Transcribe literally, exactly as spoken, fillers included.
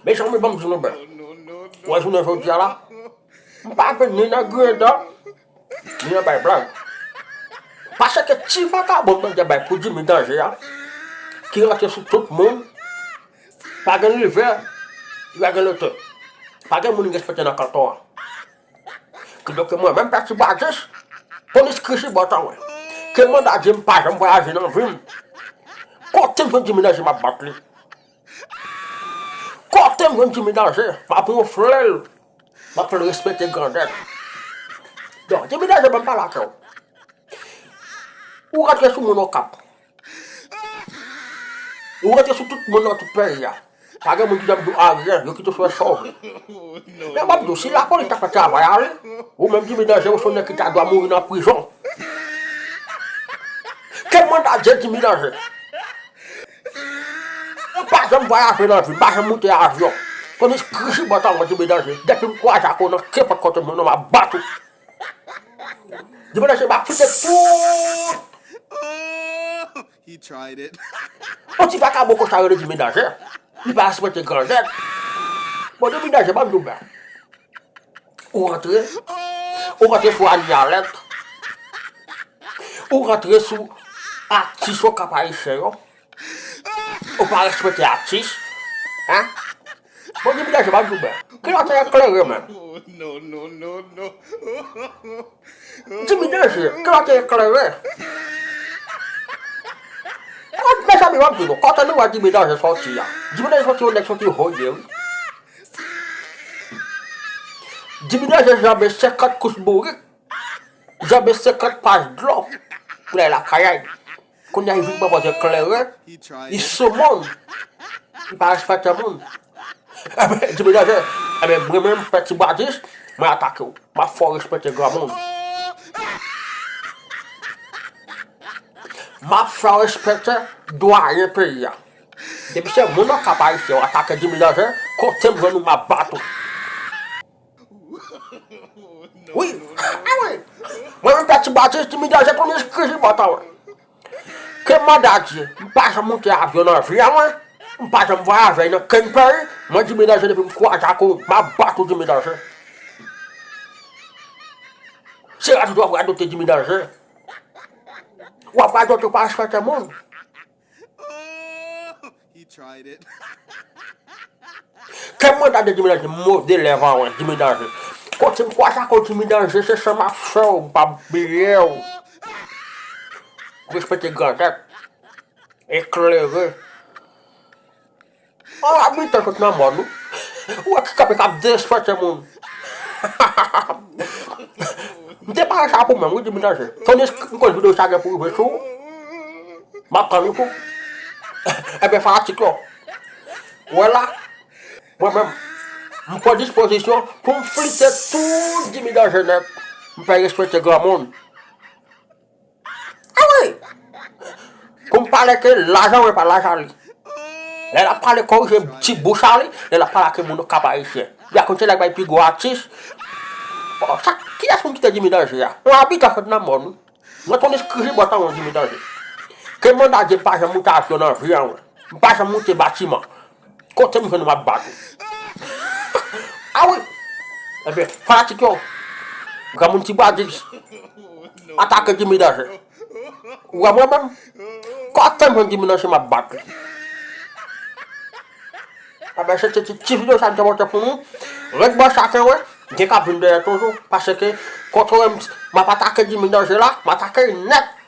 Mezanmi, ban m di nou byen. Wè jounen jodi a la, m pa vin ni nan griyen dan, ni nan bay blag. Paske ti vakabon bandi a bay pou Jimmy Danje a, ki rantre sou tout moun, pa gen livè, pa gen lete. Pa gen moun ki respekte nan kanton an. Kidonk mwen menm Pèti Badjis, Tonis Krichibòt an mwen. Ke manda di m pa janm vwayaje nan vi m. Kote m jwenn Jimmy Danje m ap bat li. Kote m jwenn Jimmy Danje, m ap wonfle l. M ap fè l respekte grandèt. Donk, Jimmy Danje, ban m pale ak ou. Ou rantre sou moun Okap. Ou rantre sou tout moun nan tout peyi a. Pa gen moun ki janm di w anyen, yo kite w sou esov. Men m ap di w, si lapolis ta fè travay a li, ou menm Jimmy Danje, ou se yon nèg ki ta dwa mouri nan prizon. Ke manda di Jimmy Danje. M pa janm vwayaje nan vi m, m pa janm moute avyon. Tonis Krichibòt an mwen Jimmy Danje. Depi m kwaze ak ou nan kenpòt kote m ye, m ap bat ou. Jimmy Danje, m ap kite tout. He tried it. Yon ti vakabon konsa rele Jimmy Danje. Li pa respekte grandèt. Bon, Jimmy Danje, ban m di w byen. Ou rantre, ou rantre sou Anie Alerte. Ou rantre sou atis Okap Ayisyen yo. Ou pa respekte atis. Hein? Bon, Jimmy Danje, ban m di w byen. Kilè w te eklere menm? Jimmy Danje, kilè w te eklere? Mezanmi, ban m di nou, kote nou wè Jimmy Danje sòti a? Jimmy Danje sòti yon nèg sòti voye, wi. Jimmy Danje janbe senkant kouch bourik, janbe senkant paj dlo pou l al lakay li. Kounye a, li vin pran pòz eklere, li sou moun, li pa respekte moun. Ebyen, Jimmy Danje, ebyen, mwen menm, Pèti Badjis, mwen atake w. M ap fè w respekte granmoun. M ap fè w respekte dwayen peyi a. Depi se moun Okap Ayisyen, w atake Jimmy Danje, kote m jwenn ou, m ap bat ou. Wi, a wi. Mwen menm Pèti Badjis, Jimmy Danje, Tonis Krichibòt an mwen. Ke manda di, m pa janm moute avyon nan vi a mwen. M pa janm vwayaje nan kenn peyi. Mwen Jimmy Danje depi m kwaze ak ou, m ap bat ou Jimmy Danje. Se radote w ap radote Jimmy Danje. W ap radote w pa respekte moun. He tried it. Ke manda di Jimmy Danje, move lèv an mwen, Jimmy Danje. Kote m kwaze ak ou Jimmy Danje, se sa m ap fè w, m p ap bliye w. Respekte grandèt. Eklere. An abitan sot nan mòn, wi. Ou wè ki kanpe k ap derespekte moun. M te pare sa pou mwen, wi, Jimmy Danje. Tonis, m konn videyo sa gen pou rive sou ou. M ap pran li tou. Ebyen, fanatik yo. Ou wè la, mwen menm, m pran dispozisyon pou m flite tout Jimmy Danje nèt. M fè respekte granmoun. A wi! Pou m pale ke lajan mwen pa lajan li. Lè l ap pale korije ti bouch a li, lè l ap pale ak moun Okap Ayisyen. Li rakonte nèg bay pi gwo atis. Bon, sa, kiyès moun ki te Jimmy Danje a? Yon abitan sot nan mòn, wi. Mwen Tonis Krichibòt an mwen Jimmy Danje. Ke manda di m pa janm moute avyon nan vi an mwen. M pa janm moute batiman. Kote m jwenn ou m ap bat ou. A wi. Ebyen, fanatik yo, granmoun ti bwa di atake Jimmy Danje. Ou wè mwen menm? Kote m jwenn Jimmy Danje m ap bat li. Ebyen, se ti, ti, ti videyo sa m te pote pou nou. Ret bò sa ke wè, gen k ap vin dèyè toujou. Paske, kote w wè m, m ap atake Jimmy Danje la, m atake l nèt.